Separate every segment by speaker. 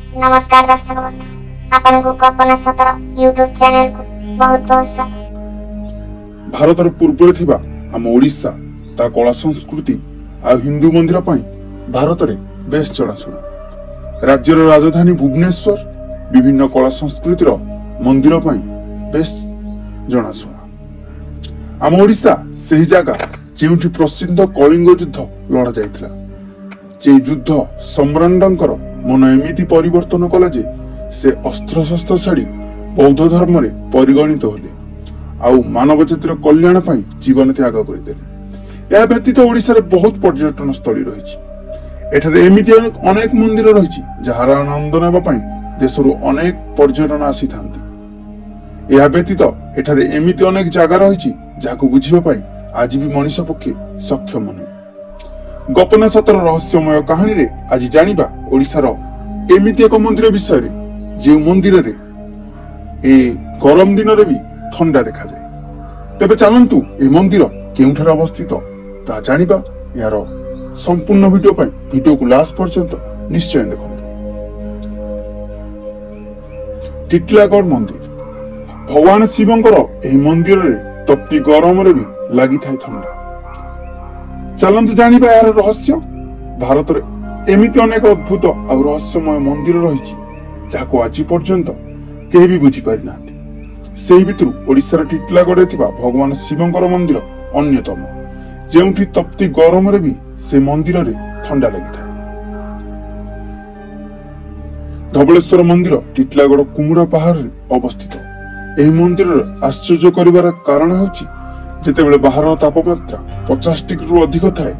Speaker 1: ନମସ୍କାର ଦର୍ଶକ ବନ୍ଧୁ, ଆପଣଙ୍କୁ କଳ୍ପନା ସତର ୟୁଟ୍ୟୁବ ଚ୍ୟାନେଲକୁ ବହୁତ ବହୁତ ସ୍ୱାଗତ।
Speaker 2: ଭାରତର ପୂର୍ବରେ ଥିବା ଆମ ଓଡ଼ିଶା ତା କଳା ସଂସ୍କୃତି ଆଉ ହିନ୍ଦୁ ମନ୍ଦିର ପାଇଁ ଭାରତରେ ବେଶ ଜଣାଶୁଣା। ରାଜ୍ୟର ରାଜଧାନୀ ଭୁବନେଶ୍ୱର ବିଭିନ୍ନ କଳା ସଂସ୍କୃତିର ମନ୍ଦିର ପାଇଁ ବେଶ ଜଣାଶୁଣା। ଆମ ଓଡ଼ିଶା ସେହି ଜାଗା ଯେଉଁଠି ପ୍ରସିଦ୍ଧ କଳିଙ୍ଗ ଯୁଦ୍ଧ ଲଢ଼ାଯାଇଥିଲା। ଯେ ଯୁଦ୍ଧ ସମ୍ରାଟଙ୍କର ମନ ଏମିତି ପରିବର୍ତ୍ତନ କଲା ଯେ ସେ ଅସ୍ତ୍ରଶସ୍ତ୍ର ଛାଡ଼ି ବୌଦ୍ଧ ଧର୍ମରେ ପରିଗଣିତ ହେଲେ ଆଉ ମାନବ ଜାତିର କଲ୍ୟାଣ ପାଇଁ ଜୀବନ ତ୍ୟାଗ କରିଦେଲେ। ଏହା ବ୍ୟତୀତ ଓଡ଼ିଶାରେ ବହୁତ ପର୍ଯ୍ୟଟନ ସ୍ଥଳୀ ରହିଛି। ଏଠାରେ ଏମିତି ଅନେକ ମନ୍ଦିର ରହିଛି ଯାହାର ଆନନ୍ଦ ନେବା ପାଇଁ ଦେଶରୁ ଅନେକ ପର୍ଯ୍ୟଟନ ଆସିଥାନ୍ତି। ଏହା ବ୍ୟତୀତ ଏଠାରେ ଏମିତି ଅନେକ ଜାଗା ରହିଛି ଯାହାକୁ ବୁଝିବା ପାଇଁ ଆଜି ବି ମଣିଷ ପକ୍ଷେ ସକ୍ଷମ ନୁହେଁ। ଗୋପନ ସତର ରହସ୍ୟମୟ କାହାଣୀରେ ଆଜି ଜାଣିବା ଓଡ଼ିଶାର ଏମିତି ଏକ ମନ୍ଦିର ବିଷୟରେ, ଯେଉଁ ମନ୍ଦିରରେ ଏ ଗରମ ଦିନରେ ବି ଥଣ୍ଡା ଦେଖାଯାଏ। ତେବେ ଚାଲନ୍ତୁ ଏହି ମନ୍ଦିର କେଉଁଠାରେ ଅବସ୍ଥିତ ତାହା ଜାଣିବା। ଏହାର ସମ୍ପୂର୍ଣ୍ଣ ଭିଡିଓ ପାଇଁ ଭିଡିଓକୁ ଲାଷ୍ଟ ପର୍ଯ୍ୟନ୍ତ ନିଶ୍ଚୟ ଦେଖନ୍ତୁ। ଟିଟିଲାଗଡ଼ ମନ୍ଦିର, ଭଗବାନ ଶିବଙ୍କର ଏହି ମନ୍ଦିରରେ ତପ୍ତି ଗରମରେ ବି ଲାଗିଥାଏ ଥଣ୍ଡା। ଚାଲନ୍ତୁ ଜାଣିବା ଏହାର ରହସ୍ୟ। ଭାରତରେ ଏମିତି ଅନେକ ଅଦ୍ଭୁତ ଆଉ ରହସ୍ୟମୟ ମନ୍ଦିର ରହିଛି ଯାହାକୁ ଆଜି ପର୍ଯ୍ୟନ୍ତ କେହି ବି ବୁଝିପାରିନାହାନ୍ତି। ସେହି ଭିତରୁ ଓଡ଼ିଶାର ଟିଟିଲାଗଡ଼ରେ ଥିବା ଭଗବାନ ଶିବଙ୍କର ମନ୍ଦିର ଅନ୍ୟତମ, ଯେଉଁଠି ତପ୍ତି ଗରମରେ ବି ସେ ମନ୍ଦିରରେ ଥଣ୍ଡା ଲାଗିଥାଏ। ଧବଳେଶ୍ୱର ମନ୍ଦିର ଟିଟିଲାଗଡ଼ କୁମୁଡ଼ା ପାହାଡ଼ରେ ଅବସ୍ଥିତ। ଏହି ମନ୍ଦିରରେ ଆଶ୍ଚର୍ଯ୍ୟ କରିବାର କାରଣ ହେଉଛି, ଯେତେବେଳେ ବାହାରର ତାପମାତ୍ରା 50 ଡିଗ୍ରୀରୁ ଅଧିକ ଥାଏ,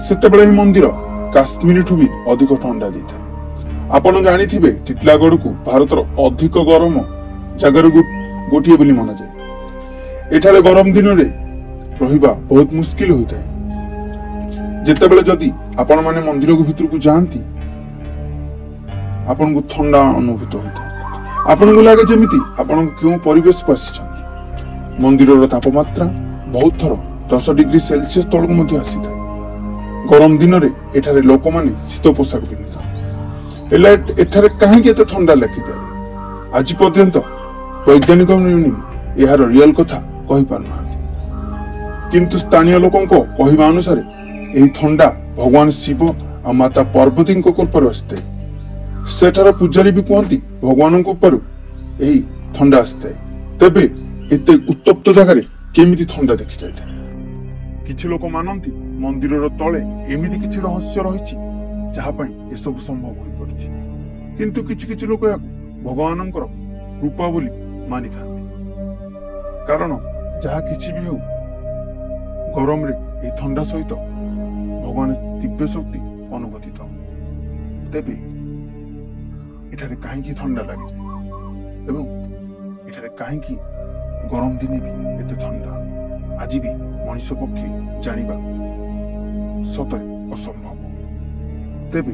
Speaker 2: ସେତେବେଳେ ଏହି ମନ୍ଦିର କାଶ୍ମୀରଠୁ ବି ଅଧିକ ଥଣ୍ଡା ଦେଇଥାଏ। ଆପଣ ଜାଣିଥିବେ ଟିଟିଲାଗଡ଼କୁ ଭାରତର ଅଧିକ ଗରମ ଜାଗାରୁ ଗୋଟିଏ ବୋଲି ମନାଯାଏ। ଏଠାରେ ଗରମ ଦିନରେ ରହିବା ବହୁତ ମୁସ୍କିଲ ହୋଇଥାଏ। ଯେତେବେଳେ ଯଦି ଆପଣମାନେ ମନ୍ଦିରକୁ ଭିତରକୁ ଯାଆନ୍ତି, ଆପଣଙ୍କୁ ଥଣ୍ଡା ଅନୁଭୂତ ହୋଇଥାଏ। ଆପଣଙ୍କୁ ଲାଗେ ଯେମିତି ଆପଣ କେଉଁ ପରିବେଶକୁ ଆସିଛନ୍ତି। ମନ୍ଦିରର ତାପମାତ୍ରା ବହୁତ ଥର 10 ଡିଗ୍ରୀ ସେଲସିୟସ ତଳକୁ ମଧ୍ୟ ଆସିଥାଏ। ଗରମ ଦିନରେ ଏଠାରେ ଲୋକମାନେ ଶୀତ ପୋଷାକ ପିନ୍ଧିଥାନ୍ତି। ହେଲେ ଏଠାରେ କାହିଁକି ଏତେ ଥଣ୍ଡା ଲାଗିଥାଏ, ଆଜି ପର୍ଯ୍ୟନ୍ତ ବୈଜ୍ଞାନିକ ଏହାର ରିଅଲ କଥା କହିପାରୁନାହାନ୍ତି। କିନ୍ତୁ ସ୍ଥାନୀୟ ଲୋକଙ୍କ କହିବା ଅନୁସାରେ ଏହି ଥଣ୍ଡା ଭଗବାନ ଶିବ ଆଉ ମାତା ପାର୍ବତୀଙ୍କ କୃପାରୁ ଆସିଥାଏ। ସେଠାର ପୂଜାରୀ ବି କୁହନ୍ତି ଭଗବାନଙ୍କ ଉପରୁ ଏହି ଥଣ୍ଡା ଆସିଥାଏ। ତେବେ ଏତେ ଉତ୍ତପ୍ତ ଜାଗାରେ କେମିତି ଥଣ୍ଡା ଦେଖିଯାଇଥାଏ? କିଛି ଲୋକ ମାନନ୍ତି ମନ୍ଦିରର ତଳେ ଏମିତି କିଛି ରହସ୍ୟ ରହିଛି ଯାହା ପାଇଁ ଏସବୁ ସମ୍ଭବ ହୋଇପାରୁଛି। କିନ୍ତୁ କିଛି କିଛି ଲୋକ ଏହାକୁ ଭଗବାନଙ୍କର କୃପା ବୋଲି ମାନିଥାନ୍ତି। କାରଣ ଯାହା କିଛି ବି ହେଉ, ଗରମରେ ଏହି ଥଣ୍ଡା ସହିତ ଭଗବାନ ଦିବ୍ୟ ଶକ୍ତି ଅନୁଭୂତିତ। ତେବେ ଏଠାରେ କାହିଁକି ଥଣ୍ଡା ଲାଗେ ଏବଂ ଏଠାରେ କାହିଁକି ଗରମ ଦିନେ ବି ଏତେ ଥଣ୍ଡା, ଆଜି ବି ମଣିଷ ପକ୍ଷେ ଜାଣିବା ସତରେ ଅସମ୍ଭବ। ତେବେ